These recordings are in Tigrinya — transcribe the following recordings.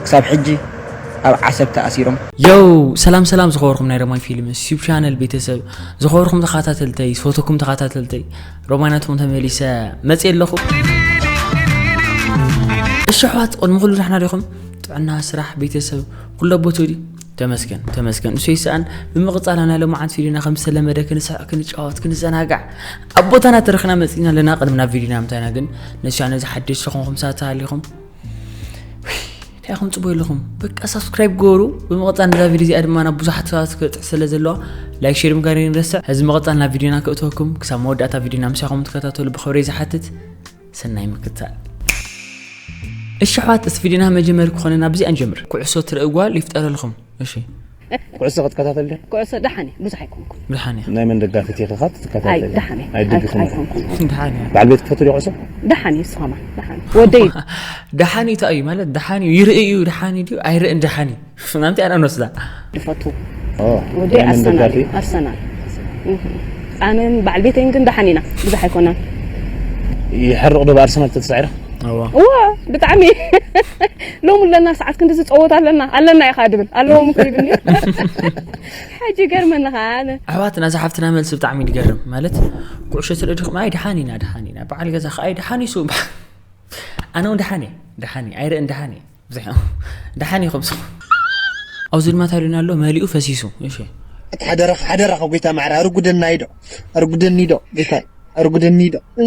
ክሳብ ሕጂ ኣብ ዓሰብ ተኣሲሮም። ዮው፣ ሰላም ሰላም ዝኸበርኩም ናይ ሮማይ ፊልም ዩቲዩብ ቻነል ቤተሰብ፣ ዝኸበርኩም ተኸታተልተይ፣ ዝፈተኩም ተኸታተልተይ፣ ሮማይ ናትኩም ተመሊሰ መፅእ ኣለኹ። እሺ ኣሕዋት፣ ቅድሚ ኩሉ ዳሕና ዲኹም? ጥዕና፣ ስራሕ፣ ቤተሰብ ኩሉ ኣቦቶ ድዩ? ተመስገን ተመስገን፣ እሱ ይስኣን። ብምቕፃል ናይ ሎማዓንቲ ቪዲዮና ከም ዝተለመደ ክንስሕቕ፣ ክንጫወት፣ ክንዘናጋዕ ኣብ ቦታና ተረኽና መፂና ኣለና። ቅድሚ ናብ ቪዲዮና ምታይና ግን ነሻ ነዚ ሓደሽቲ ዝኾንኩም ሰባት ተሃሊኹም እንታይ ኢኹም ጽቡይ ኣለኹም? በቃ ሳብስክራይብ ግበሩ። ብምቕጻል ነዛ ቪድዮ እዚኣ ድማ ናብ ብዙሓት ሰባት ክበጽሕ ስለ ዘለዋ ላይክ ሼር ምግባር ይንረስዕ። ሕዚ ምቕጻል ናብ ቪድዮና ክእትወኩም ክሳብ መወዳእታ ቪድዮና ምሳኹም ትከታተሉ ብኽብሪ ዝሓትት። ሰናይ ምክትታል። እሺ ኣሕዋት፣ እስቲ ቪድዮና መጀመሪ ክኾነና ብዚኣ ንጀምር። ኩዕሶ ትርኢ ጓል ይፍጠረልኩም። እሺ። ኩዕሶ ክትከታተል ዶ? ኩዕሶ ደሓን እየ፣ ብዙሕ ኣይኮንኩን። ደሓን እየ። ናይ መን ደጋፊት ኢኺ? ኣይ፣ ትከታተል? ደሓን እየ። ኣይደግፍን። ኣይ-፣ ኣይኮንኩን። ደሓን እየ። በዓል ቤት ክትፈትዎ ዶ ኩዕሶ? ደሓን እዩ፣ ንስኻ ማን? ደሓን እዩ። ወደይ። ደሓን እዩ፣ እንታይ እዩ ማለት? ደሓን እዩ፣ ይርኢ እዩ፣ ደሓን እዩ ድዩ? ኣይርእን፣ ደሓን እዩ። ናምቲ ኣነ ንወስዳ። ድፈቱ። ኦ፣ ወደይ ናይ መን ኣርሰናል ደጋፊ? እዩ፣ ኣርሰናል። እህ። ኣነን በዓል ቤተይን ግን ደሓን ኢና፣ ብዙሕ ኣይኮናን። ይሕርቕ ዶ ብኣርሰናል ተተሳዒረ? እዋ። እዋ፣ ብጣዕሚ። ሎም ኣለና ሰዓት ክንዲ ዝጸወት ኣለና፣ ኣለና ኢኻ ድብል። ኣለዎም እኮ ይብል። ሕጂ ይገርመኒ ኸዓ ኣነ። ኣሕዋትና፣ እዛ ሓፍትና መልሲ ብጣዕሚ ይገርም። ማለት፣ ኩዕሾ ትርኢ ዲኹም? ኣይ፣ ደሓን ኢና፣ ደሓን ኢና። በዓል ገዛ ኸዓ፣ ኣይ፣ ደሓን እዩ፣ ስው። ኣነ እውን ደሓን እየ፣ ደሓን እየ። ኣይርእን፣ ደሓን እየ። ብዙሕ ደሓን ኢኹም ስኹም። ኣብዚ ድማ እንታይ ኢሉና ኣሎ? መሊኡ ፈሲሱ። እሺ። ሓደራኻ፣ ሓደራኻ ጎይታ ማዕረ፣ ኣርጉደና ኢዶ፣ ኣርጉደኒ ኢዶ፣ ጎይታይ፣ ኣርጉደኒ ኢዶ። እ?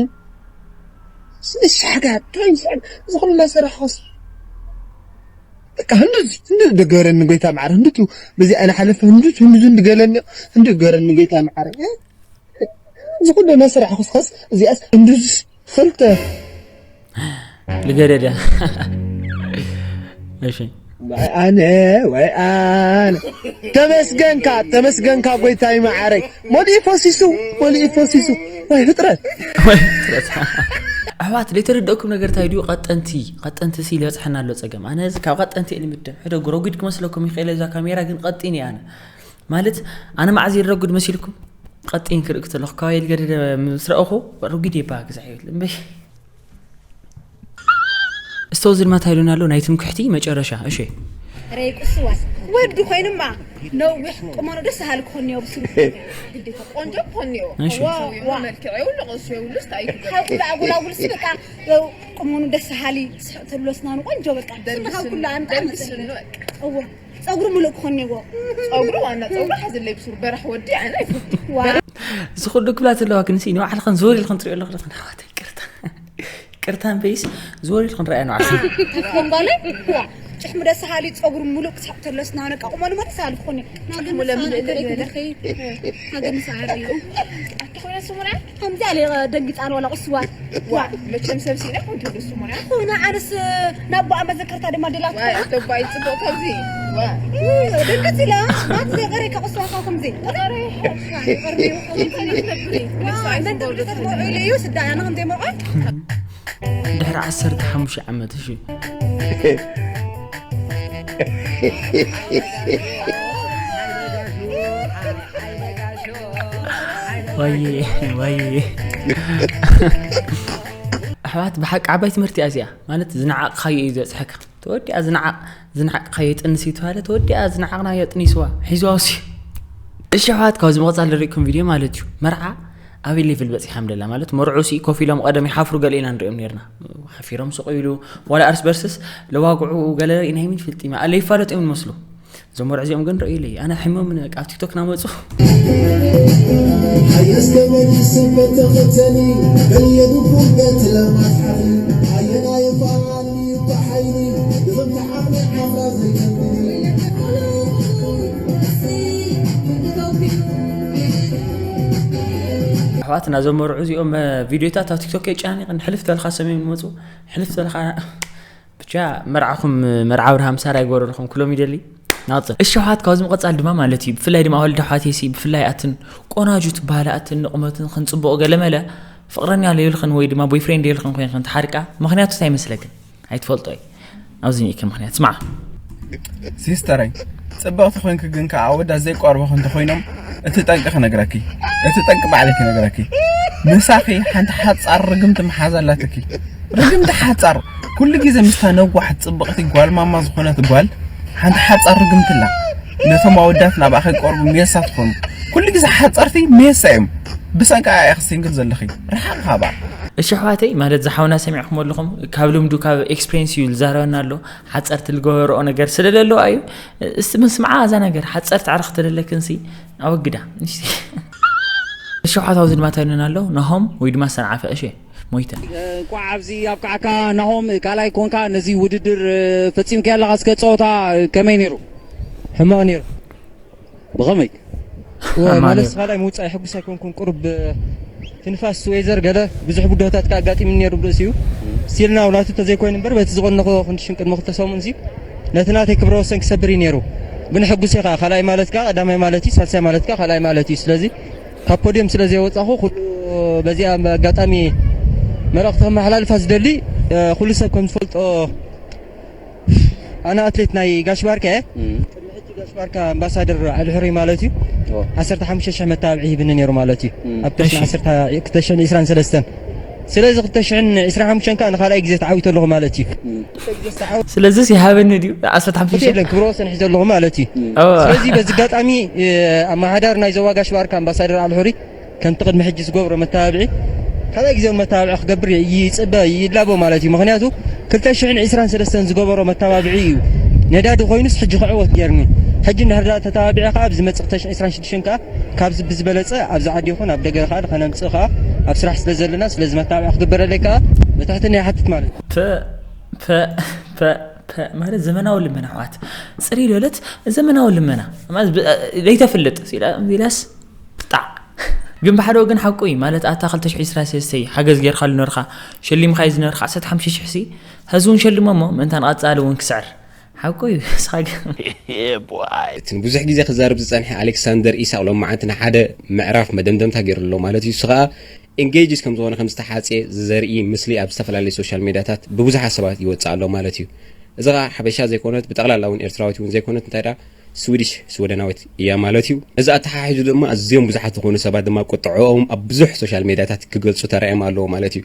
እሺ፣ ሓጋ፣ እንታይ ምስ ሓጋ፣ እዚ ኩሉ እናሰራሕኹስ? በቃ፣ ህንዱዝ፣ ህንዱዝ ደገረኒ ጎይታ ማዕረ፣ ህንዱቱ፣ በዚ ኣይነ ሓለፈ፣ ህንዱዝ፣ ህንዱዝ እንድገለኒ፣ ህንዱ ገረኒ ጎይታ ማዕረ። እ? እዚ ኩሉ እናሰራሕኹስ፣ ኸስ፣ እዚኣስ፣ ህንዱዝ፣ ክልተ። ልገደደ። እሺ። ወይ ኣነ፣ ወይ ኣነ። ተመስገንካ፣ ተመስገንካ ጎይታይ መዓረይ። መሊኡ ፈሲሱ፣ መሊኡ ፈሲሱ። ወይ ፍጥረት። ወይ ፍጥረት። ኣሕዋት፣ ዘይተረደእኩም ነገር እንታይ ድዩ? ቀጠንቲ፣ ቀጠንቲ ሲ ዝበፅሐና ኣሎ ፀገም። ኣነ እዚ ካብ ቀጠንቲ እየ ልምደም። ሕደጉ፣ ረጒድ ክመስለኩም ይኽእል እዛ ካሜራ፣ ግን ቀጢን እየ ኣነ። ማለት፣ ኣነ መዓዝ እየ ረጒድ መሲልኩም? ቀጢን ክርኢ ከለኹ፣ ካባይ ልገደደ ምስ ረእኹ፣ ረጒድ እየ በሃ ግዛዕ ይብል። እምበይ። እስቶ እዚ ድማ እንታይ ኢሉና ኣሎ? ናይ ትምክሕቲ መጨረሻ። እሺ። ረይ ቁስዋስ ወዲ ኮይኑማ ነዊሕ ቁመኑ ደስ በሃሊ ክኾን እኒኦ ብስሩ። ግዴታ ቆንጆ ክኾን እኒኦ። እሺ። ዋ፣ ሰውየው ዋ። መልክዕ የብሉ፣ ቅርሺ የብሉ፣ ስታይ ክገብር። ካብ ኩሉ ኣጉላጉል ሲ በቃ፣ ያው ቁመኑ ደስ በሃሊ፣ ስሕቕ ተብሎ ስናኑ ቆንጆ በቃ። ደርቢ ስንኻ ስኑ፣ ኩሉ ኣምጣ ደርቢ መሰለኝ። ስኑ በቃ። እዎ። ጸጉሩ ምሉእ ክኾን እኒኦ። ጸጉሩ ዋና ጸጉሩ ሓዝለይ ብስሩ በራሕ ወዲ ኣነ ኣይፈቱ። ዋ። እዚ ኩሉ ክብላ ዘለዋ ክንሲ ንባዕልኽን ዞር ኢልኽን ትሪኦ ኣለኹ፣ ኣሕዋተይ፣ ይቅርታ። ይቅርታ እምበይስ፣ ዞር ኢልክን ረኣያ ንባዕልክን። ኮንጓለ? ዋ፣ ጭሕሙ ደስ በሃሊ፣ ጸጉሩ ሙሉእ ክሳዕ ተለስ ናነቃ ቁመሉ ማለት ሳል ክኾን እዩ። ናገን ጭሕሙ ለምን ሳል ለምን ከደይ ለምን? ከደይ። ናገን ሳል እዩ። ኣታ ኮይና ስሙና? ከምዚ ኣለ ደንጊጻን ዋላ ቁስዋ። ዋ፣ መቸም ሰብ ሲና ኮንቱ ስሙና? ኮይና ኣነስ ናብ ቦኣ መዘከርታ ድማ ደላት ዋ፣ ኮይና። ተባይ ጽቡቕ ከምዚ። ዋ። ደንገጽ ኢላ፣ ማት ዘገረ ከቁስዋ ከምዚ። ተቀረ፣ ይቀርብ፣ ይቀርብ፣ ይቀርብ። ዋ፣ ደንገጽ ኢላ፣ ስዳ፣ ኣነ ከምዚ መቆ። ድሕሪ ዓሰርተ ሓሙሽተ ዓመት፣ እሺ። ወይዬ፣ ወይዬ። ኣሕዋት፣ ብሓቂ ዓባይ ትምህርቲ እያ እዚኣ። ማለት፣ ዝነዓቕኻዮ እዩ ዘብጽሐካ። ተወዲኣ ዝነዓቕ-፣ ዝነዓቕኻዮ ጥንሲ ተባለ፣ ተወዲኣ ዝነዓቕናዮ ጥኒስዋ፣ ሒዝዋ ውሲ። እሺ ኣሕዋት፣ ካብዚ ምቕጻል ዝርእኩም ቪድዮ ማለት እዩ። መርዓ ኣበይ ሌቭል በጺሓ ምደላ ማለት፣ መርዑ ሲ ኮፍ ኢሎም ቀደም ይሓፍሩ ገለ ኢና ንሪኦም ኔርና። ሓፊሮም ስቕ ኢሉ፣ ዋላ እርስ በርስስ ለዋግዑ ገለ ርኢና ይምን ፍልጥ ኢና። ኣለ ይፋለጡ እዮም ንመስሉ። እዞም መርዑ እዚኦም ግን ርእዩለይ። ኣነ ሕሞም ን-፣ ኣብ ቲክቶክ ናመጹ። ኣሕዋትና፣ እዞም መርዑ እዚኦም፣ እ፣ ቪድዮታት ኣብ ቲክቶክ የጨናኒቕን። ሕልፍ ተልካ ሰሜን መጹ፣ ሕልፍ ተልካ ብቻ መርዓኹም መርዓ ኣብርሃም ሳራ ይግበረልኩም ክሎም ይደሊ። ናቕጽል። እሺ ኣሕዋት፣ ካብዚ ምቕጻል ድማ ማለት እዩ፣ ብፍላይ ድማ ኣዋልድ ኣሕዋተይ ሲ፣ ብፍላይ ኣትን ቆናጁ ትበሃላ ኣትን ንቑመትን ክንጽቡቕ ገለመለ ፍቕረኛ ለይብልኽን ወይ ድማ ቦይፍሬንድ ለይብልኽን ኮይንክን ተሓርቃ፣ ምኽንያቱ እንታይ ይመስለክን? ኣይትፈልጦ እዩ። ኣብዚ ኒእከ ምኽንያት ስማዕ። ሲስተረይ፣ ጽብቕቲ ኮይንኪ ግን ከኣ ኣወዳት ዘይቋርቡኺ እንተኾይኖም፣ እቲ ጠንቂ ክነግረኪ፣ እቲ ጠንቂ ባዕለይ ክነግረኪ። ምሳኺ ሓንቲ ሓጻር ርግምቲ መሓዛ ኣላትኪ። ርግምቲ ሓጻር፣ ኩሉ ግዜ ምስታ ነዋሕ ጽብቕቲ ጓል ማማ ዝኾነት ጓል ሓንቲ ሓጻር ርግምትላ ነቶም ኣወዳት ናብኣ ከይቀርቡ ሜሳ ትኾኑ። ኩሉ ግዜ ሓጸርቲ ሜሳ እዮም። ብሰንካ ኢኺ ሲንግል ዘለኺ፣ ርሓቕ ካብኣ። እሺ ኣሕዋተይ፣ ማለት ዝሓውና ሰሚዕኩም ኣለኹም፣ ካብ ልምዱ ካብ ኤክስፔሪንስ እዩ ዝዛረበና ኣሎ። ሓጸርቲ ዝገበረኦ ነገር ስለ ዘለዎ እዩ። እስቲ ምን ስምዓ እዛ ነገር ሓጸርቲ ዓርኽቲ ዘለክንሲ ኣወግዳ። እሺ። እሺ ኣሕዋት፣ ኣብዚ ድማ ተብለና ኣሎ ናሆም ወይ ድማ ሰንዓፈ። እሺ ሞይተ። እንኳዕ ኣብዚ ኣብቃዕካ ናሆም፣ ካልኣይ ኮንካ ነዚ ውድድር ፈጺምካ ኣለኻ። እስከ ጸወታ ከመይ ነይሩ? ሕማቕ ነይሩ። ብኸመይ? ማለት ካልኣይ ምውጻእ ሕጉስ ኣይኮንኩን። ቁሩብ ትንፋስ፣ ዌዘር፣ ገለ ብዙሕ ብድሆታት ከኣ ኣጋጢሙኒ ነይሩ ብርእሲኡ። ስቲል ናው ናቱ ተዘይኮይኑ እምበር በቲ ዝቐነኹ ኮንዲሽን ቅድሚ ክልተ ሰሙን እዚ ነቲ ናተይ ክብረ ወሰን ክሰብር እዩ ነይሩ። ግን ሕጉስ እየ ከኣ። ካልኣይ ማለት ከኣ ቀዳማይ ማለት እዩ፣ ሳልሳይ ማለት ከኣ ካልኣይ ማለት እዩ። ስለዚ ካብ ፖድየም ስለ ዘይወጻኹ ኩሉ በዚኣ ኣጋጣሚ መልእኽቲ ከመሓላልፋ ዝደሊ፣ እ፣ ኩሉ ሰብ ከም ዝፈልጦ ኣነ ኣትሌት ናይ ጋሽ ባርካ እየ። እም። ቅድሚ ሕጂ ጋሽ ባርካ ኣምባሳደር ዓሊ ሕሩይ ማለት እዩ። ኦ። ዓሰርተ ሓሙሽተ ሽሕ መተባብዒ ሂብኒ ነይሩ ማለት እዩ። እም። ኣብ ክልተ ሽሕን እሺ። ዓሰርተ፣ ክልተ ሽሕን ዕስራን ሰለስተን። ስለዚ ክልተ ሽሕን ዕስራን ሓሙሽተን ከኣ ንኻልኣይ ግዜ ተዓዊተ ኣለኹ ማለት እዩ። እም። ክልተ ግዜ ዝተዓወ-፣ ስለዚስ ይሃበኒ ድዩ? ዓሰርተ ሓሙሽተ ሽሕ? የለን፣ ክብረ ወሰን ሒዘ ኣለኹ ማለት እዩ። እም። ኦ። ስለዚ በዚ ኣጋጣሚ፣ እ፣ ኣመሓዳሪ ናይ ዞባ ጋሽ ባርካ ኣምባሳደር ዓሊ ሕሩይ ከምቲ ቅድሚ ሕጂ ዝገብሮ መተባብዒ፣ ካልኣይ ግዜ እውን መተባብዒ ክገብር ይጽበ፣ ይላቦ ማለት እዩ። ምኽንያቱ ክልተ ሽሕን ዕስራን ሰለስተን ዝገበሮ መተባብዒ እዩ። ነዳዲ ኮይኑስ ሕጂ ክዕወት ገይርኒ። ሕጂ እንድሕር ደኣ ተተባቢዐ ከኣ ኣብ ዝመጽእ ክልተ ሽሕን ዕስራን ሽዱሽተን ከኣ ካብዚ ብዝበለጸ ኣብዚ ዓዲ ይኹን ኣብ ደገ ከኣ ከነምጽእ ከኣ ኣብ ስራሕ ስለ ዘለና፣ ስለዚ መተባብዒ ክግበረለይ ከኣ ብትሕትና ይሓትት ማለት እዩ። ፐ፣ ፐ፣ ፐ፣ ፐ፣ ማለት ዘመናዊ ልመና ኣሕዋት። ጽሪ ሎለት ዘመናዊ ልመና። ማለት ብ-፣ ዘይተፍልጥ፣ ኢላ-፣ ኢላስ ጣዕ። ግን ብሓደ ወገን ሓቁ እዩ። ማለት ኣታ ክልተ ሽሕን ዕስራን ሰለስተን ሓገዝ ጌርካሉ ነርካ፣ ሸሊምካዮ ዝነርካ ዓሰርተ ሓሙሽተ ሽሕ ሲ፣ ሐዚ እውን ሸልሞ እሞ ምእንታን ቀጻሊ እውን ክስዕር። ሓቁ እዩ። ንስኻ ግን እቲ ንብዙሕ ግዜ ክዛረብ ዝጸንሐ ኣሌክሳንደር ኢሳቕ ሎማዓንቲ ንሓደ ምዕራፍ መደምደምታ ገይሩ ኣሎ ማለት እዩ። ንሱ ኸኣ ኤንጌጅስ ከም ዝኾነ ከም ዝተሓጽየ ዘርኢ ምስሊ ኣብ ዝተፈላለዩ ሶሻል ሜድያታት ብብዙሓት ሰባት ይወጽእ ኣሎ ማለት እዩ። እዚ ኸኣ ሓበሻ ዘይኮነት፣ ብጠቕላላ እውን ኤርትራዊት እውን ዘይኮነት፣ እንታይ ደኣ ስዊዲሽ፣ ስወደናዊት እያ ማለት እዩ። እዚ ኣተሓሒዙ ድማ ኣዝዮም ብዙሓት ዝኾኑ ሰባት ድማ ቁጥዕኦም ኣብ ብዙሕ ሶሻል ሜድያታት ክገልጹ ተራእዮም ኣለዉ ማለት እዩ።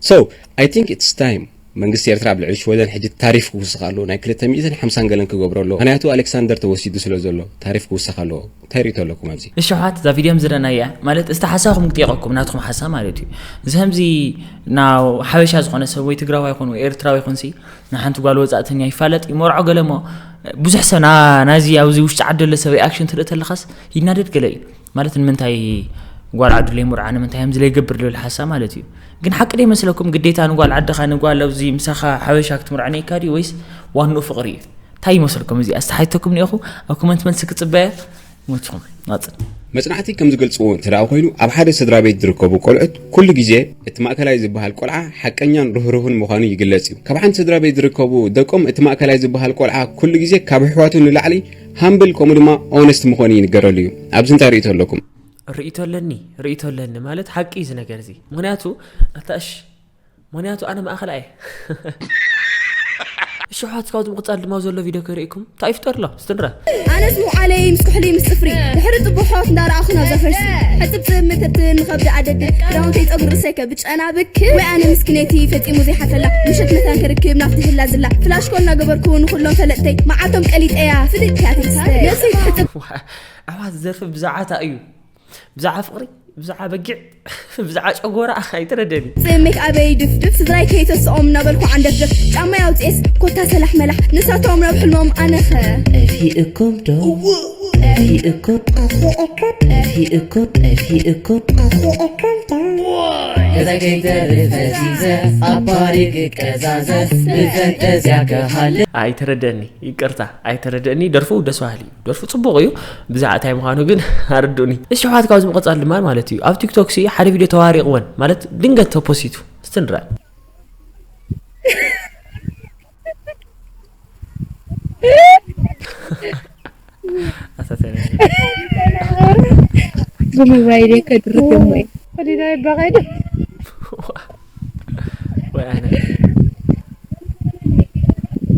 So I think it's time መንግስቲ ኤርትራ ኣብ ልዕሊ ሽወደን ሕጂ ታሪፍ ክውስኽ ኣለዎ፣ ናይ ክልተ ሚእትን ሓምሳን ገለን ክገብሮ ኣለዎ። ምኽንያቱ ኣሌክሳንደር ተወሲዱ ስለ ዘሎ ታሪፍ ክውስኽ ኣለዎ። እንታይ ርእይቶ ኣለኩም ኣብዚ? እሺ ኣሕዋት፣ እዛ ቪድዮ ዝረኣናያ ማለት፣ እስቲ ሓሳብኩም ክጠይቀኩም፣ ናትኩም ሓሳብ ማለት እዩ። እዚ ከምዚ ናብ ሓበሻ ዝኾነ ሰብ ወይ ትግራዋይ ይኹን ወይ ኤርትራዊ ይኹን ሲ፣ ንሓንቲ ጓል ወጻእተኛ ይፋለጥ፣ ይመርዖ ገለ እሞ፣ ብዙሕ ሰብ ና-፣ ናዚ ኣብዚ ውሽጢ ዓዲ ዘሎ ሰብ ሪኣክሽን ትርኢ ተለኻስ ይናደድ ገለ እዩ። ማለት ንምንታይ ጓል ዓዱ ለይምርዓ፣ ንምንታይ ከምዚ ለይገብር ልብል ሓሳብ ማለት እዩ። ግን ሓቂ ዶ ይመስለኩም ግዴታ ንጓል ዓድኻ፣ ንጓል ኣብዚ ምሳኻ ሓበሻ ክትምርዖ ነይካ ድዩ ወይስ ዋንኡ ፍቕሪ እዩ? እንታይ ይመስለኩም? እዚኣ ኣስተሓይተኩም ኒኦኹ ኣብ ኮመንት መልሲ ክጽበያ። ይመችኹም። ናጽን። መጽናዕቲ ከም ዝገልጽዎ እንተ ደኣ ኮይኑ፣ ኣብ ሓደ ስድራ ቤት ዝርከቡ ቆልዑት ኩሉ ግዜ እቲ ማእከላይ ዝበሃል ቆልዓ ሓቀኛን ርህሩህን ምዃኑ ይግለጽ እዩ። ካብ ሓንቲ ስድራ ቤት ዝርከቡ ደቆም እቲ ማእከላይ ዝበሃል ቆልዓ ኩሉ ግዜ ካብ ኣሕዋቱ ንላዕሊ ሃምብል ከምኡ ድማ ኦነስት ምዃኑ ይንገረሉ እዩ። ኣብዚ እንታይ ርእይቶ ኣለኩም? ርእይቶ ኣለኒ፣ ርእይቶ ኣለኒ ማለት ሓቂ እዩ እዚ ነገር እዚ። ምኽንያቱ ኣታ እሺ፣ ምኽንያቱ ኣነ ማእኸላይ እየ። እሺ ኣሕዋት፣ ካብዚ ምቕጻል ድማ ዘሎ ቪድዮ ከርእየኩም። እንታይ ይፍጠር ኣሎ? እስቲ ንርኣ። ኣነስ ምውዓለይ ምስ ኩሕሊ ምስ ጽፍሪ፣ ድሕሪ ጽቡቕ ኣሕዋት እንዳረኣኹ ናብዛ ፈርሲ። ሕጽብ ጽብ ምትብትብ ንኸብዲ ኣደድብ፣ ክዳውንተይ ጸጉሪ ርእሰይ ከብጨና ብክ። ወይ ኣነ ምስኪነይቲ ፈጺሙ ዘይሓፈላ፣ ምሸት መታን ክርክብ ናብቲ ህላ ዝላ። ፍላሽ ኮል እናገበርኩ ንኹሎም ፈለጥተይ፣ መዓልቶም ቀሊጠያ ፍልጥ እያ ትግስተይ። ነብሰይ ትሕጽብ። ኣሕዋት፣ ዘርፊ ብዛዓታ እዩ። ብዛዓ ፍቕሪ፣ ብዛዓ በጊዕ፣ ብዛዓ ጨጎራ ኣይተረደኒ። ጽም ሜክ ኣበይ ድፍድፍ፣ ስድራይ ከይተስኦም እናበልኩ ዓንደፍደፍ። ጫማይ ኣውጽኤስ ኮታ ሰላሕ መላሕ፣ ንሳቶም ናብ ሕልሞም ኣነኸ። ጠፊእኩም ዶ? ጠፊእኩም? ጠፊእኩም? ጠፊእኩም? ጠፊእኩም ዶ? ገዛ ከይተርፍ ፈዚዘ፣ ኣብ ፓሪ ክቀዛዘ፣ ብፈንጠዝያ ክሃልፍ። ኣይተረደኒ፣ ይቅርታ፣ ኣይተረደኒ። ደርፉ ደስ በሃሊ እዩ። ደርፉ ጽቡቕ እዩ። ብዛዕባ እንታይ ምዃኑ ግን ኣረድኡኒ። እሺ፣ ኣሕዋት፣ ካብዚ ምቕጻል ድማ ማለት እዩ፣ ኣብ ቲክቶክ ሲ ሓደ ቪድዮ ተዋሪቕወን፣ ማለት ድንገት ተፖሲቱ። እስቲ ንርኣ። ኣታ ተረፍ። ብሞባይል እየ ከድርገሞ እየ። ወዲዳ ይባኸይዶ። ወይ ኣነ።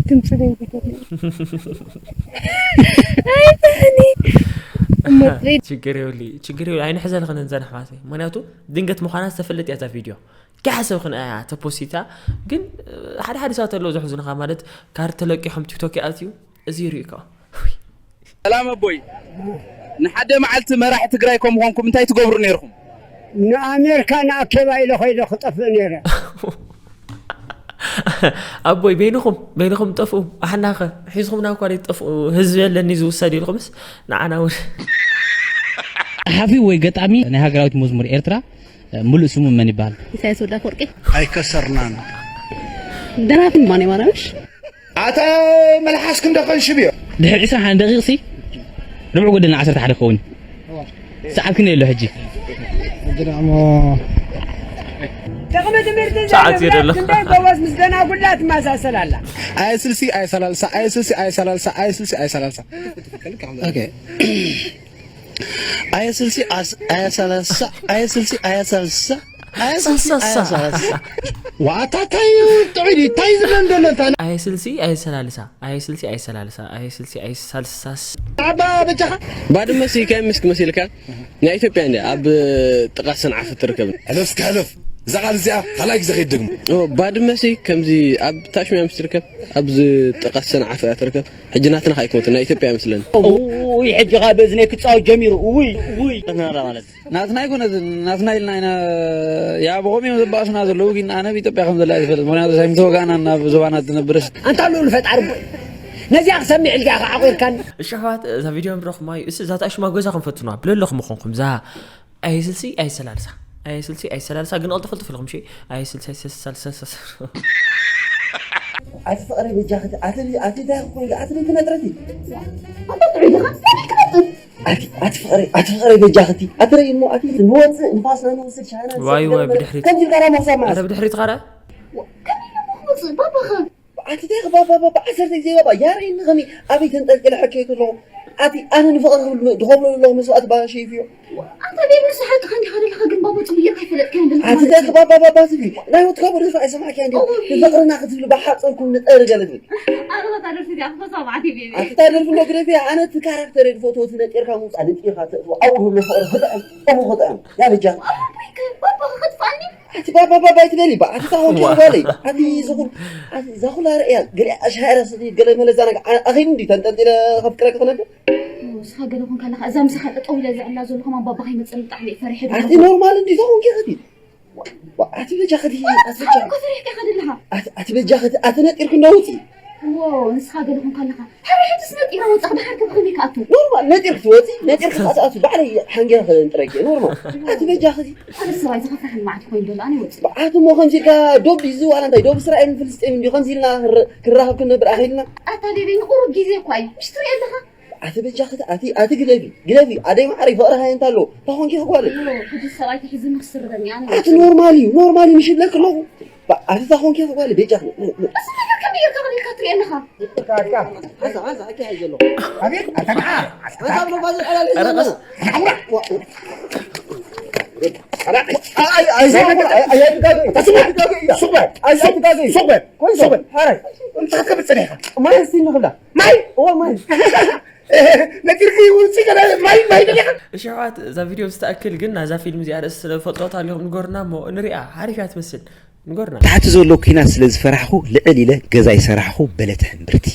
ድምፂ ዘይብሉ። ኣይትህኒ። ችግር የብሉ፣ ችግር የብሉ። ኣይንሕዘልኽን እንዘን ኣሕዋተይ፣ ምኽንያቱ ድንገት ምዃና ዝተፈለጥ እያ እዛ ቪድዮ። ገሓ ሰብ ክንኣ እያ ተፖሲታ። ግን ሓደ ሓደ ሰባት ኣለዉ ዘሕዝኑኻ፣ ማለት ካርድ ተለቂሖም ቲክቶክ ይኣትዩ፣ እዚ ይርእዩ ከኣ። ሰላም ኣቦይ፣ ንሓደ መዓልቲ መራሒ ትግራይ ከም ምዃንኩም እንታይ ትገብሩ ነይርኩም? ንኣሜሪካ ንኣኬባ ኢለ ኸይደ ክጠፍእ ነይረ። ኣቦይ፣ በይንኹም በይንኹም ጠፍኡ። ኣሕናኸ ሒዝኹምና እኳ ዘይትጠፍኡ፣ ህዝቢ የለኒ ዝውሰድ ኢልኩምስ ንዓና እውን። ጸሓፊ ወይ ገጣሚ ናይ ሃገራዊት መዝሙር ኤርትራ፣ ምሉእ ስሙ መን ይበሃል? ኢሳያስ ወደ ኣፈወርቂ። ኣይከሰርናን። ደራፊ ማን ማራምሽ? ኣታ መልሓስ ክንደ ከንሽብ እዮ። ድሕሪ ዕስራን ሓደን ደቂቕ ሲ ርብዕ ጎደልና ዓሰርተ ሓደ ክኸውን እዩ። ሰዓት ክንደይ ኣሎ ሕጂ? ጥቕሚ ትምህርቲ ሰዓት ዘለካ የደለ። ክንደይ ጎበዝ ምስ ደናጉላ ትመሳሰል ኣላ። ኣየ ስልሲ ኣየ ሰላልሳ ኣየ ስልሲ ኣየ ሰላልሳ ኣየ ስልሲ ኣየ ሰላልሳ። ኦኬ። ኣየ ስልሲ ኣስ- ኣየ ሰላልሳ ኣየ ስልሲ ኣየ ሰላልሳ ኣየ ስልሲ ኣየ ሰላልሳ። ዋታ ታይ ጥዑይ ታይ ዝብለን ዘሎ እንታይ? ኣየ ስልሲ ኣየ ሰላልሳ ኣየ ስልሲ ኣየ ሰላልሳ ኣየ ስልሲ ኣየ ሰላልሳ። ኣባ በጃኻ። ባድመ ሲ ከይ ምስክ መሲልካ? ናይ ኢትዮጵያ እንደ ኣብ ጥቓ ሰንዓፈ ትርከብ። ሕለፍ እስከ ሕለፍ። እዛ ቃል እዚኣ ካልኣይ ግዜ ከይትደግሞ። ኦ፣ ባድመ ሲ ከምዚ ኣብ ታሽሚያ ምስ ትርከብ፣ ኣብዚ ጥቓ ሰንዓፈ እያ ትርከብ። ሕጂ ናትና ከኣ ኣይኮነትን፣ ናይ ኢትዮጵያ ይመስለኒ። ውይ፣ ሕጂ ኸኣ በእዝነይ ክጻወት ጀሚሩ። ውይ፣ ውይ። ናትና ማለት ናትና ኣይኮነትን፣ ናትና ኢልና ኢና። ያ፣ ብኸምኡ እዮም ዘባእሱና ዘለዉ፣ ግን ኣነ ኣብ ኢትዮጵያ ከም ዘላ እየ ዝፈልጥ። ምኽንያቱ፣ ሳይንስ ወጋእና ናብ ዞባና ትነብርስ። ኣንታ ልኡል ፈጣሪ ቦይ፣ ነዚኣ ክሰምዕ ኢልካ ኢኻ ዓቑርካኒ። እሺ፣ ኣሕዋት፣ እዛ ቪድዮ ንረኽማ እዩ። እስ-፣ እዛ ታሽማ ገዛ ክንፈትኗ። ብለለኹም ምኾንኩም፣ እዛ ኣየ ስልሲ ኣየ ሰላልሳ። ኣየ ስልሲ ኣየ ሰላልሳ፣ ግን ቀልጥፍ ቀልጥፍ ኢልኩም፣ እሺ? ኣየ ስልሲ ኣየ ሰላልሳ። ኣቲ ፍቕረይ በጃኺ፣ ኣቲ፣ ኣቲ እንታይ ኮይኑ፣ ኣቲ ለይቲ ነጥረቲ? ኣታ ጥዑይ ዲኻ? ኣቲ፣ ኣቲ ፍቕረይ፣ ኣቲ ፍቕረይ በጃኺ፣ ኣቲ ረይ እሞ፣ ኣቲ ንወፅእ፣ ንፋስና ንወስድ፣ ሻሂና ንሰቲ፣ ዋይ፣ ዋይ፣ ገለ መለ-፣ ብድሕሪት። ከምዚ ኢልካ ራሞሳ መዓስ? ኣረ ብድሕሪት ኻረ? ከመይ ኢለ እሞ ክወፅእ? ባባኻ። ኣቲ እንታይ ባባ፣ ባባ፣ ዓሰርተ ግዜ ባባ፣ ያረይኒ ከመይ ኣበይ ተንጠልጢለ ሕከይ ከለኹ። ኣቲ ኣነ ንፍቕሪ ክብል ድኸፍሎ ዘለኹ መስዋእቲ ባባ ሸይፍዮ። ኣንታ ቤቢ ንሱ ሓቅኻ እንዲኻ ዘለኻ፣ ግን ባባ ጽቡቕ ጌርካ ኣይፈለጥካዮን ዘለኻ ኣቲ ማለት እንታይ እዩ። ባባ፣ ባባ ትብሊ? ናይ ወትካ ብርኻ ኣይሰማዕካዮን ድዩ? ኦይ። ንፍቕርና ክትብሊ ብሓጸርኩም ንጠሪ ገለ ትብል። ኣረ እታ ደርፊ እዚኣ ክፈትዋ መዓት እዩ ቤቢ። ኣቲ እታ ደርፊ እንዶ ግደፍያ፣ ኣነ እቲ ካራክተር ድፈትዎ እቲ ነጢርካ ምውጻእ፣ ነጢርካ ተእትዎ፣ ኣብኡ ዘሎ ፍቕሪ ክጥዕም፣ ጥሙ ክጥዕም። ያ በጃ። ኣረ ኣቦይ ከ ባባ ከጥፍኣኒ? ኣቲ ባባ፣ ባባ ኣይትበሊ፣ ባ-፣ ኣቲ ታኾንኪ ዋ። ጓለይ፣ ኣቲ ዝኹል-፣ ኣቲ ዛኹላ ርእያ፣ ገሊኣ ሻሂ ረስቲ፣ ገለ መለ ዛና፣ ኣ-፣ ኣኺኒ እንዲ ተንጠልጢለ ከፍቅረኪ ክነብር? ንስኻ ገለ ኮንካ ኣለኻ፣ እዛ ምሳኻ ጠጠው ኢለ ዝዕላ ዘለኹ ማን ባባ ከይመጽእ ብጣዕሚ እየ ፈሪሐ ኣቲ ኣለኹ። ኖርማል እንዲ ታኾንኪ ኸቲ? ዋ፣ ኣቲ በጃ ኸቲ፣ ኣቲ በጃ። ኣቲ፣ ኣቲ በጃ ኸቲ፣ ኣቲ ነጢርኪ እንዶ ውፂ። ዎ፣ ንስኻ ገለ ኮንካ ኣለኻ። ሓረ ሕጂ ስነ ጢራ ወጻ ክደሓር ከብኸመይ ከኣቱ? ኖርማል፣ ነጢርክ ትወጺ፣ ነጢርክ ክትኣቱ፣ ባዕለይ ሓንጊረ ክጥረግ እየ፣ ኖርማል። ኣቲ በጃ ኸቲ። ኣነ ሰብኣይ ዝኸፍሕ ልማዕቲ ኮይኑ ዘሎ፣ ኣነ ይወጽእ። ኣቲ እሞ ከምዚ ኢልካ ዶብ ድዩ ዝዋላ እንታይ? ዶብ እስራኤልን ፍልስጤምን ድዩ? ከምዚ ኢልና ክረ-፣ ክራኸብ ክንነብር ኣኺልና? ኣታ ዴቪ፣ ንቁሩብ ግዜ እኳ እዩ። ምሽ ትርኢ ኣለኻ? ኣቲ በጃ ኸቲ፣ ኣቲ፣ ኣቲ ግደፊ፣ ግደፊ። ኣደይ ማዕረይ ፍቕሪ ሃየ እንታ ኣሎ። እንታይ ኾንኪ ጓለይ? ኖ፣ ሕጂ ሰብኣይ ተሒዙኒ ክስርበኒ፣ ኣነ ኣቲ ኖርማል እዩ፣ ኖርማል እዩ፣ ምሽ ይብለክ ኣለኹ። ባ-፣ ኣቲ እንታይ ኾንኪ ጓለይ? በጃ ኸቲ። እሱ ነገር ከመይ ጌርካ ኸሊልካ ትርኢ ኣለኻ? ኣታ፣ ኣታ፣ ኣታ፣ ኣታ፣ ኣታ፣ ኣታ፣ ኣቤት፣ ኣታ፣ ኣታ፣ ኣታ፣ ኣታ፣ ብሎ ባዝር ኣላልዩ ኧረ ዘሎ። ቀስ። ኣታ፣ ኣታ፣ ኣታ፣ ኣይ፣ ኣይ፣ ኣይ፣ ኣይ፣ ኣይ፣ ኣይ፣ ሱቅ በል፣ ኣይ፣ ሱቅ በል፣ ሱቅ በል። ኧረ፣ እንታይ ክትከብድ ጸኒሕካ? ማይ እስቲ ንኽብላ። ማይ? እዋ፣ ማይ። ነጢርኪ ውፅእ ገለ ማይ፣ ማይ ደሊኻ? እሺ፣ ኣሕዋት፣ እዛ ቪድዮ ምስ ትኣክል ግን ናዛ ፊልም እዚኣ ርእሲ ስለ ዝፈልጦ፣ ታሊኹም ንገሩና እሞ ንሪኣ። ሓሪፍ እያ ትመስል። ንገሩና። ታሕቲ ዘሎ ኲናት ስለ ዝፈራሕኹ፣ ልዕል ኢለ ገዛ ይሰራሕኹ በለት ሕምብርቲ።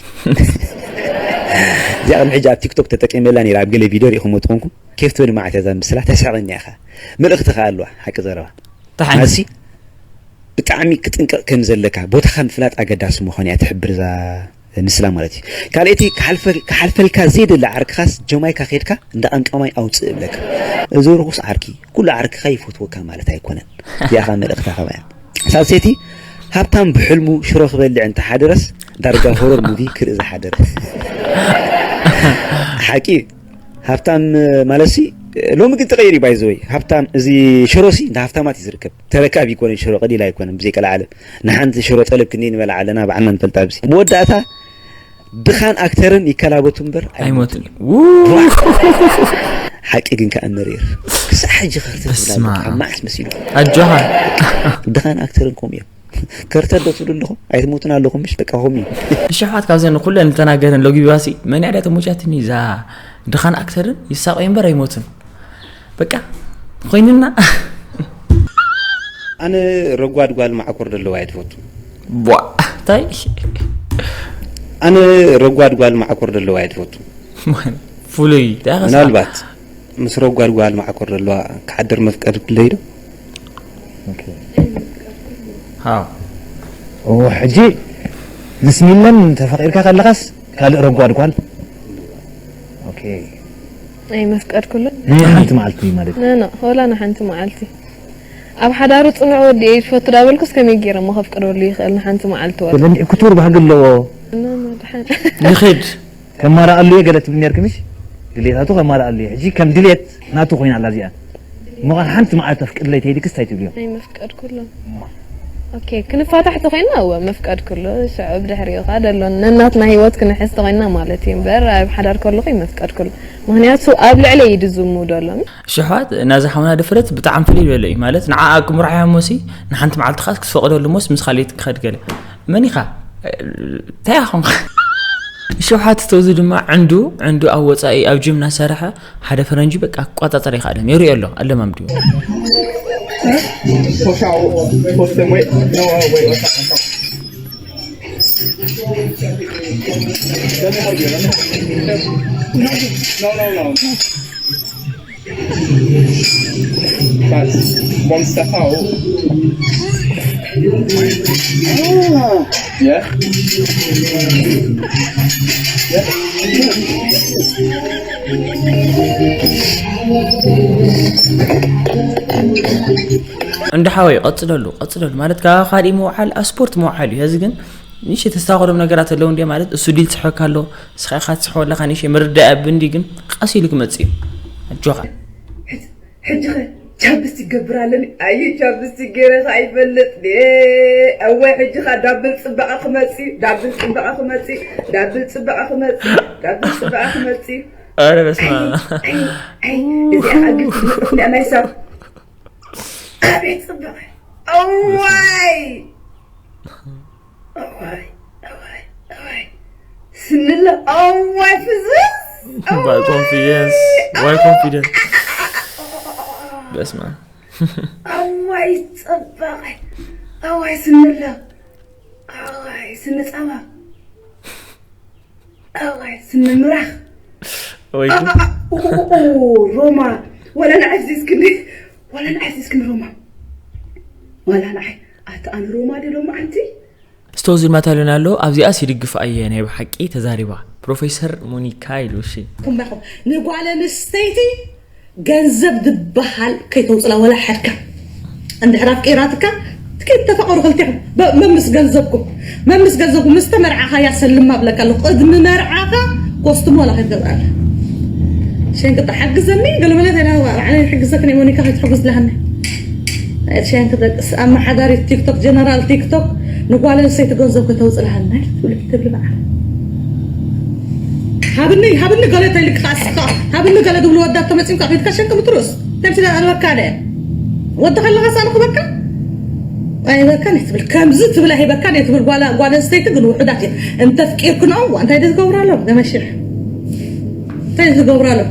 እዚኣ ቅድሚ ሕጂ ኣብ ቲክቶክ ተጠቂመላ ነይረ፣ ኣብ ገለ ቪድዮ ርኢኹሞ ትኾንኩም። ኬፍ ትብል መዓት እያ እዛ ምስላ፣ ተስሕቐኒ እያ ኸኣ። መልእኽቲ ኸኣ ኣለዋ፣ ሓቂ ዘረባ። ተሓኒ። ማሲ፣ ብጣዕሚ ክጥንቀቕ ከም ዘለካ፣ ቦታኻ ምፍላጥ ኣገዳሲ ምዃኑ እያ ትሕብር እዛ ምስላ ማለት እዩ። ካልኣይቲ፣ ክሓልፈ-፣ ክሓልፈልካ ዘይደሊ ዓርክኻስ ጀማይካ ኬድካ እንዳ ቀምቃማይ ኣውፅእ እብለካ። እዚ ርኹስ ዓርኪ፣ ኩሉ ዓርክኻ ይፈትወካ ማለት ኣይኮነን። እዚኣ ኸኣ መልእኽታ ኸኣ እያ። ሳልሰይቲ፣ ሃብታም ብሕልሙ ሽሮ ክበልዕ እንተሓደረስ፣ ዳርጋ ሆረር ሙቪ ክርኢ ዝሓደረ። ሓቂ እዩ። ሃብታም ማለትሲ፣ ሎሚ ግን ተቐይሩ እዩ፣ ባይ ዘ ወይ። ሃብታም፣ እዚ ሽሮሲ እንዳ ሃብታማት እዩ ዝርከብ። ተረካቢ ኣይኮነን ሽሮ፣ ቀሊል ኣይኮነን፣ ብዘይ ቀልዓለም። ንሓንቲ ሽሮ ጠለብ ክንደይ ንበልዓ ኣለና፣ ባዕልና ንፈልጣ ኣብዚ። መወዳእታ ድኻን ኣክተርን ይከላበቱ እምበር ኣይሞቱን። ኣይሞቱን። ው! ሓቂ ግን ከኣ መሪር። ክሳዕ ሕጂ ከርተት ትብላ በስመ ኣለካ፣ ኣብ። መዓስ መሲሉ? ኣጆኻ። ድኻን ኣክተርን ከምኡ እዮም። ከርተት ዶ ትብሉ ኣለኹም? ኣይትሞቱን ኣለኹም፣ ምሽ? በቃ፣ ከምኡ እዩ። እሺ፣ ኣሕዋት፣ ካብዘን ኩለን ዝተናገረን ሎጊቢባሲ መን እያ ድያ ተሞቻትኒ? እዛ ድኻን ኣክተርን ይሳቐዩ እምበር ኣይሞትን። በቃ ኮይንና። ኣነ ረጓድ ጓል ማዕኮር ዘለዋ እየ ትፈቱ። ቧ፣ እንታይ? ኣነ ረጓድ ጓል ማዕኮር ዘለዋ እየ ትፈቱ። ፍሉይ፣ እንታይ ኸ ምናልባት ምስ ረጓድ ጓል ማዕኮር ዘለዋ ክሓድር መፍቀድ ክለይ ዶ? ኦኬ። ሃው። ኦ፣ ሕጂ ምስ ሚለን ተፈቂርካ ከለኻስ ካልእ ረጓድ ጓል? ኦኬ። ኣይመፍቀድኩሉን። ናይ ሓንቲ መዓልቲ ማለት እዩ። ኖ ኖ፣ ወላ ንሓንቲ መዓልቲ። ኣብ ሓዳሩ ጽኑዕ ወዲ እየ ዝፈቱ ዳበልኩስ ከመይ ገይረ እሞ ከፍቅደሉ ይኽእል ንሓንቲ መዓልቲ ወላ። ስለዚ ክቱር ባህጊ ኣለዎ። ኖ ኖ፣ ድሓን። ንኽድ። ከማላኣሉ እየ ገለ ትብል ነርኪ ምሽ? ግዴታቱ ከማላኣሉ እየ። ሕጂ ከም ድሌት ናቱ ኮይና ኣላ እዚኣ። እሞ ሓንቲ መዓልቲ ኣፍቅድለይ ተይልክስ እንታይ ትብልዮ? ኣይመፍቀድኩሉን። ኦኬ፣ ክንፋታሕ ተኾይና እወ መፍቀድኩሉ። ሽዑ ብድሕሪኡ ኸኣ ደሎ ነናትና ህይወት ክንሕዝ ተኾይና ማለት እዩ እምበር ኣብ ሓዳር ከለኹ ይመፍቀድኩሉ። ምኽንያቱ ኣብ ልዕለይ እዩ ድዝሙ ደሎ። ሽሕዋት ናዚ ሓውና ድፍረት ብጣዕሚ ፍልይ ዝበለ እዩ። ማለት ንዓኣ ክምርሖ እሞሲ ንሓንቲ መዓልቲ ኻስ ክትፈቕደሉ እሞስ ምስ ካልእ ክኸድ ገለ። መን ኢኻ? እንታይ ኢኻ ኾንካ? ሽውሓት ተውዚ ድማ ዕንዱ ዕንዱ ኣብ ወጻኢ ኣብ ጅም እናሰርሐ ሓደ ፈረንጂ በቃ ክቋጻጸር ይኽኣለን። የርእዮ ኣሎ ኣለማምድዩ። Push out, push them weight. No, wait, what's that? Let me help you. Let me help you. No, no, no. That's one step out. Ah, yeah. Yeah. እንዳ ሓወይ ቀጽለሉ ቀጽለሉ ማለት ካብ ካልእ ምውዓል ኣብ ስፖርት ምውዓል እዩ። እዚ ግን ንእሽተይ ተስተኻኸሎም ነገራት ኣለዉ እንድየ ማለት እሱ ድዩ ዝስሕበካ ኣሎ ንስኻ ኢኻ ትስሕቦ ኣለኻ ንእሽተይ ምርዳእ ብእንዲ ግን ቀስ ኢሉ ክመጽእ እዩ። ኣጆኻ። ሕጂ ኸ ቻፕስቲክ ገብር ኣለኒ ኣዩ ቻፕስቲክ ገይረ ኸ ኣይፈልጥ ድየ። እዋይ ሕጂ ኸ ዳብል ጽባቐ ክመጽእ እዩ ዳብል ጽባቐ ክመጽእ እዩ ዳብል ጽባቐ ክመጽእ እዩ ዳብል ጽባቐ ክመጽእ እዩ። ኣረ በስመ ኣብ። ኣይ ኣይ እዚኣ ኸ ግልጽ ትመጽእ እንድያ ናይ ሳብ ኣቤት ጽባቐ እዋይ እዋይ እዋይ እዋይ ስንለ እዋይ ፍዝዝ Why confidence? Why confidence? በስመ ኣብ። እዋይ ጽባቐ እዋይ ስንለ እዋይ ስንጸባ እዋይ ስንምራኽ ወይ ሮማ ወላ ንዓይ ፍዚዝክኒ ወላ ንዓይ ፍዚዝክኒ ሮማ ወላ ንዓይ ኣቲ ኣነ ሮማ ድየ ሎማዓንቲ ስቶዚ ማታልዮን ኣሎ ኣብዚኣስ ይድግፍ ኣየ ናይ ብሓቂ ተዛሪባ ፕሮፌሰር ሞኒካ ኢሉ እሺ ኩምባኹም ንጓል ኣንስተይቲ ገንዘብ ዝበሃል ከይተውፅላ ወላ ሓድካ እንድሕር ኣፍቂራትካ ትከይድ ተፋቀሩ ክልቲኹም መምስ ገንዘብኩም መምስ ገንዘብኩም ምስ ተመርዓኻያ ሰልማ ብለካ ኣለኹ ቅድሚ መርዓኻ ኮስትሞ ወላ ከይትገብራላ ሸንቅጣ ሓግዘኒ ገለመለ ተና ባዕለይ ሕግዘክ ናይ ሞኒካ ከይትሕግዝ ለሃኒ ሸንክ ደቅስ ኣመሓዳሪት ቲክቶክ ጀነራል ቲክቶክ ንጓል ኣንስተይቲ ገንዘብ ከተውፅልሃልና ትብል ትብል በዓል ሃብኒ ሃብኒ ገለ ተልክኻ እስኻ ሃብኒ ገለ ድብሉ ወዳት ተመፂምካ ፊትካ ሸንክ ምትሩስ ተምስለ ኣልበካ ደ ወዲ ከለኻ ሳንኹበካ ኣይበካን ትብል ከምዚ ትብል ኣይበካን ትብል ጓል ጓል ኣንስተይቲ ግን ውሑዳት እየ እንተፍቂርክንኦም እንታይ ዶ ዝገብራሎም ገመሽሕ እንታይ ዝገብራሎም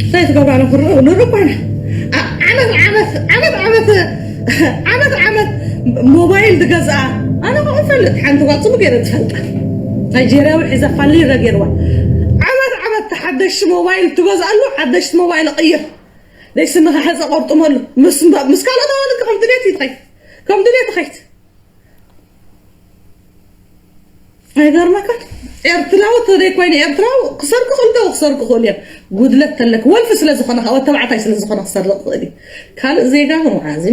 እንታይ ዝገብራሎም ክርኡ ንርኡ ኮይና ዓመት ዓመት ዓመት ዓመት ዓመት ዓመት ሞባይል ዝገዝኣ ኣነ ከ እፈልጥ ሓንቲ ጓል ፅቡ ገይረ ዝፈልጣ ናይጀርያዊ ሒዛ ፋሊረ ገይርዋ ዓመት ዓመት ሓደሽቲ ሞባይል ትገዝኣሉ ሓደሽቲ ሞባይል እቕይር ደይ ስንኻ ሕፀ ቆርጥመሉ ምስ ካልኦት ኣዋልድ ከም ድሌት ይትኸይት ከም ድሌት ይኸይት ኣይገርመካን ኤርትራዊ ተደይ ኮይነ ኤርትራዊ ክሰርቁ ክእል ዶ ክሰርቁ ክእል እዮም ጉድለት ተለክ ወልፊ ስለ ዝኾነ ወተባዕታይ ስለ ዝኾነ ክሰርቅ ክእል እዩ ካልእ ዜጋ ግን ወዓዚ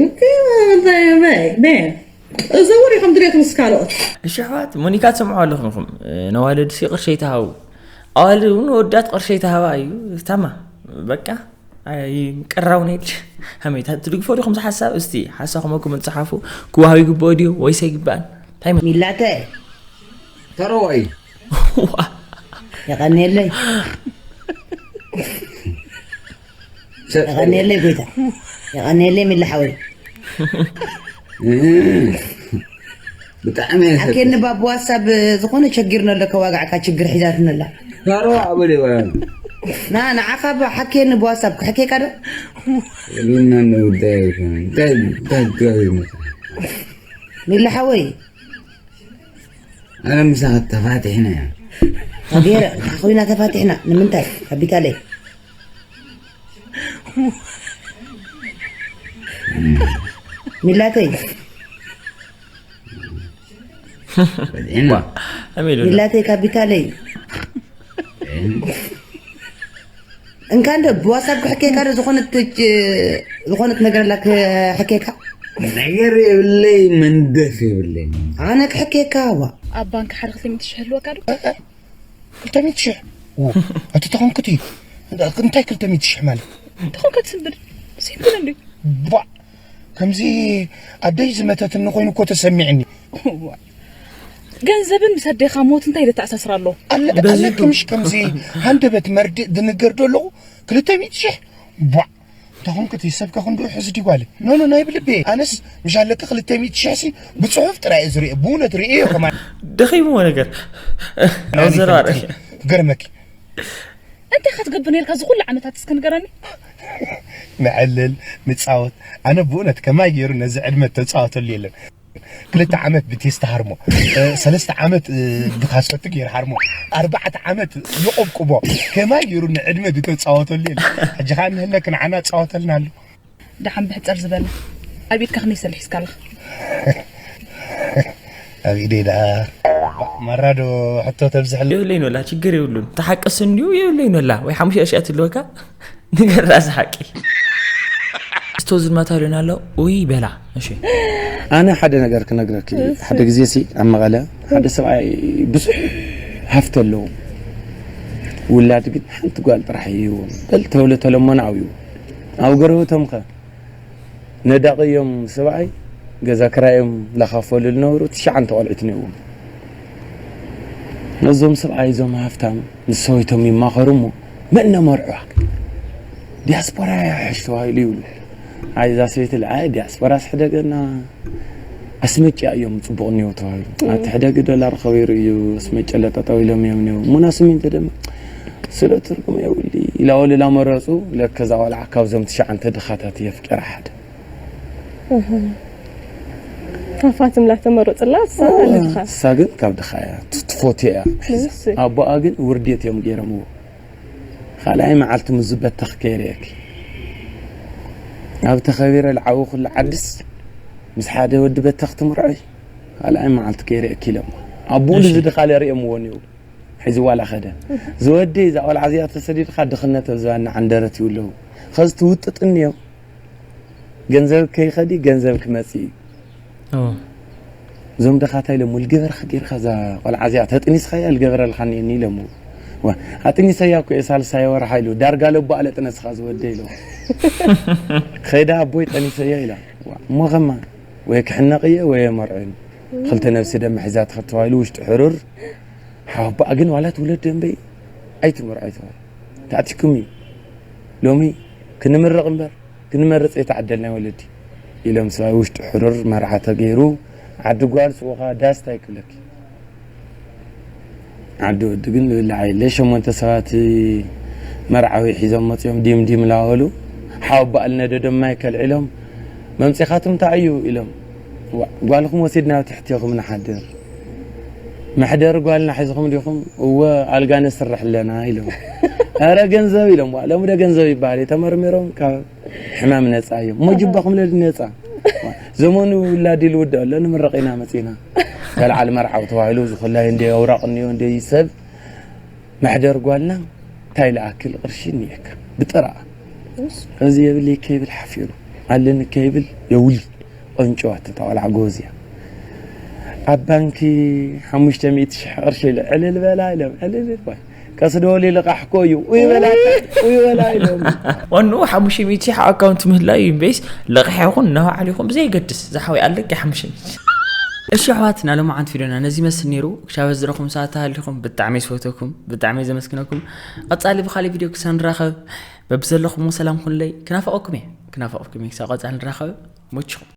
እዘውር ኢኹም ድሌት ምስ ካልኦት እሺ ኣሕዋት ሞኒካ ትሰምዑ ኣለኹም ነዋልድሲ ቅርሸይ ተሃቡ ኣዋልድ እውን ወዳት ቅርሸይ ተሃባ እዩ ታማ በቃ ቅራው ነድ ሃመይታ ትድግፎ ዲኹም ዝሓሳብ እስቲ ሓሳኹም ኣብ ኮመንት ጸሓፉ ክወሃብ ይግብኦ ድዩ ወይስ ኣይግባእን እንታይ ሚላተ ተረዋይ የቐንየለይ የቐንየለይ ጎይታ የቐንየለይ ሚላ ሓወይ ብጣዕሚ ኣኬኒ ባብ ዋትሳብ ዝኾነ ቸጊርና ኣሎ ከዋጋዕካ ችግር ሒዛትኒ ኣላ ካሮ ኣበለ ይባላል። ና ንዓኻ ብ-፣ ሓኬኒ ብዋትሳፕ ክሕኬካ ዶ? የብልናን ጉዳይ ኣይኮነን። እንታይ፣ እንታይ፣ እንታይ ይመስል? ሚላ ሓወይ። ኣነ ምሳኻ ተፋቲሕና ኢና። ገይረ፣ ኮይና ተፋቲሕና። ንምንታይ? ኣቢታለይ። ሚላተይ። በዚዕና። ኣሜን። ሚላተይ ካፒታለይ። እንካ እንደ ብዋትሳፕ ክሕኬካ ዶ ዝኾነት፣ ዝኾነት ነገር ኣላ ክሕኬካ? ነገር የብለይ፣ መንደፍ የብለይ። ኣነ ክሕኬካ ዋ። ኣብ ባንክ ሓደ ክልተ ሚእቲ ሽሕ ህልወካ ዶ? ክልተ ሚእቲ ሽሕ? ዎ፣ እቲ ተኾንክቲ፣ እንታይ ክልተ ሚእቲ ሽሕ ማለት? ተኾንከት ስንብድ፣ ሲምፕል እንዲ። ቧ፣ ከምዚ ኣደይ ዝመተትኒ ኮይኑ እኮ ተሰሚዕኒ። ዋ። ገንዘብን ምስ ኣዴኻ ሞት እንታይ ዘተኣሳስር ኣሎ? ኣለ-፣ በዚሑ። ኣለኪ ምሽ ከምዚ ሃንደበት መርድእ ድንገር ዶ ኣለኹ? ክልተ ሚእቲ ሽሕ? ቧ፣ ተኾንክቲ ሰብካ ክንድኡ ሕዚ ዲ ጓል? ኖ፣ ኖ፣ ናይ ብልቤ። ኣነስ ምሽ ኣለኪ ክልተ ሚእቲ ሽሕ ሲ ብጽሑፍ ጥራይ እየ ዝርእዮ። ብእውነት ርእዮ ከማን። ደኺምዎ ነገር። ናይ ዘረባ ርእ። ክገርመኪ። እንታይ ኢኻ ትገብር ነርካ እዚ ኩሉ ዓመታት እስከ ንገረኒ? ንዕልል፣ ንጻወት። ኣነ ብእውነት ከማይ ገይሩ ነዚ ዕድመ ተጻወተሉ የለን። ክልተ ዓመት ብቴስታ ሃርሞ፣ እ፣ ሰለስተ ዓመት፣ እ፣ ብካሰቱ ገይሩ ሃርሞ፣ ኣርባዕተ ዓመት ይቆብቁቦ። ከማይ ገይሩ ንዕድመ ዝተጻወተሉ የለን። ሕጂ ኸኣ ንህነክ ንዓና ጻወተልና ኣሎ። ደሓን ብሕጽር ዝበለ ኣብ ኢድካ ክንደይ ሰልድ ሒዝካ ኣለኻ? ኣብ ኢደይ ደኣ ማራ ዶ ሕቶ ተብዝሕለይ? የብለይን ወላ፣ ችግር የብሉን። ተሓቀስ እንድዩ የብለይን ወላ፣ ወይ ሓሙሽተ ቅርሺ እያ ትህልወካ። ንገራ እዚ ሓቂ። ስቶ ዝድማታ ሎና ኣሎ። ውይ በላ። እሺ። ኣነ ሓደ ነገር ክነግረኪ። እሺ። ሓደ ግዜ ሲ ኣብ መቐለ ሓደ ሰብኣይ ብዙሕ ሃፍቲ ኣለዎ። ውላድ ግን ሓንቲ ጓል ጥራሕ እዩ። በል ተውለ ተለሞን ኣብዩ። ኣብ ጎረቤቶም ከ ነዳቒ እዮም ሰብኣይ፣ ገዛ ክራዮም ላኻፈሉ ዝነበሩ ትሽዓንተ ቆልዑት ነይዎም። ነዞም ሰብኣይ እዞም ሃፍታም ምስ ሰበይቶም ይማኸሩ እሞ፣ "መን ነመርዕዋ? ዲያስፖራ እያ ሕሽ ተባሂሉ" ይብሉ። ኣይ እዛ ሰበይቲ ኢላ፣ "ኣይ ዲያስፖራስ ሕደገና፣ ኣስመጭያ እዮም ጽቡቕ እኒኦ" ተባሂሉ። "ኣቲ ሕደጊ ዶላር ከቢሩ እዩ፣ ኣስመጭያ ለጠጠው ኢሎም እዮም እኒኦ። ሙና ስሚንቶ ደማ ስለ ትርጉም የብሊ" ኢላ ወልላ መረጹ። ለከ እዛ ቆልዓ ካብዞም ትሽዓንተ ድኻታት እየ ኣፍቂራ ሓደ። እህ። ሃፋትም ላተመረጽላ እሳ እወ፣ ኣለትኻ። እሳ ግን ካብ ድኻ እያ፣ ት-፣ ትፎትዮ እያ። ንሱ። ኣቦኣ ግን ውርዴት እዮም ገይሮምዎ። ካልኣይ መዓልቲ ምስ ዝበተኽ ከይርእየኪ። ኣብ ተኸቢረ ልዓዊ ኩሉ ዓድስ ምስ ሓደ ወዲ በተኽ ትምርዖይ፣ ካልኣይ መዓልቲ ከይርእየኪ ኢሎምዎ። ኣቡኡ እሺ። ንዚ ድኻለ ርእዮምዎ እኒኡ። ሒዝዋ ላኸደ። ዝወደይ እዛ ቆልዓ እዚኣ ተሰዲድካ ድኽነት ኣብ ዝባና ዓንደረት ይብለዉ። ኸዚ ትውጥጥኒ እዮም። ገንዘብ ከይኸዲ ገንዘብ ክመጽእ እዩ። ኦ። እዞም ደኻታይ ኢሎም፣ "ውልገበርካ ጌርካ እዛ ቆልዓ እዚኣ ተጥኒስካያ ልገበረልካ እኒአኒ" ኢሎም። ዋ፣ ኣጥኒሰያ እኮ እየ ሳልሳይ ወርሓ ኢሉ፣ "ዳርጋ ለቦ ኣለጥነስኻ ዝወደ" ኢሎም። ከይዳ ኣቦይ ጠኒሰያ ኢላ። ዋ፣ እሞ ኸማ ወይ ክሕነቕ እየ ወይ የመርዕን። ክልተ ነብሲ ደም ሒዛ ትኸድ ተባሂሉ ውሽጢ ሕሩር። ሓወቦኣ ግን ዋላ ትውለድ ደንበይ ኣይትምርዖ ኣይተባህለ። ተኣቲኩም እዩ። ሎሚ ክንምረቕ እምበር ክንመርጽ ኣይተዓደልናይ ወለዲ ኢሎም ሰብኣይ ውሽጢ ሕሩር መርዓ ተገይሩ። ዓዲ ጓል ስቑኻ ዳስታ ይክለኪ። ዓዲ ወዲ ግን ዝብላዕ የለ። ሸሞንተ ሰባት መርዓዊ ሒዞም መጺኦም ዲም ዲም ላበሉ። ሓወቦኣ ልነደዶም ማይ ከልዒሎም፣ "መምጺኻትም እንታይ እዩ?" ኢሎም። "ዋ-፣ ጓልኹም ወሲድና ኣብ ትሕቴኹም ንሓድር። መሕደሪ ጓልና ሒዝኹም ዲኹም?" "እወ፣ ኣልጋ ነስርሕ ኣለና" ኢሎም። "ኣረ ገንዘብ" ኢሎም። "ዋ፣ ሎሚ ዶ ገንዘብ ይበሃል እዩ?" ተመርሚሮም ካብ ሕማም ነጻ እዮም። እሞ ጅባኹም ለዲ ነጻ። ዘመኑ ውላድ ይልውድ ኣሎ፣ ንምረቕ ኢና መጺና። ተልዓል መርዓዊ ተባሂሉ ዝኹላይ እንደ ኣውራቕ እኒኦ እንደ ሰብ መሕደር ጓልና እንታይ ልኣክል ቅርሺ እኒኤካ? ብጥራኣ። እሺ። እዚ የብለይ ከይብል ሓፊሩ። ኣለኒ ከይብል የውሊ። ቆንጭዋ እታ ቆልዓ ጎበዝ እያ። ኣብ ባንኪ ሓሙሽተ ሚእቲ ሽሕ ቅርሺ ኢለ ዕልል በላ ኢሎም፣ ዕልል በል። ቀስ ዶ ወሊ ልቓሕ እኮ እዩ። ኡይ በላ፣ ኡይ በላ ኢሎም። ዋንኡ ሓሙሽተ ሚእቲ ሽሕ ኣካውንት ምህላው እዩ እምበይስ፣ ልቓሕ ይኹን ንባዕሉ ይኹን ብዘይገድስ፣ ዝሓወይ ኣለኪ ሓሙሽተ ሚእቲ። እሺ ኣሕዋትና፣ ሎማዓንቲ ቪድዮና ነዚ ይመስል ነይሩ። ክሻብ ዝረኹም ሰዓት ተሃሊኹም ብጣዕሚ ዝፈተኩም፣ ብጣዕሚ ዘመስግነኩም። ቀጻሊ ብኻሊእ ቪድዮ ክሳብ ንራኸብ፣ በብዘለኹም ሰላም ኩኑለይ። ክናፍቐኩም እየ፣ ክናፍቐኩም እየ። ክሳብ ቀጻሊ ንራኸብ፣ ሞችኹም።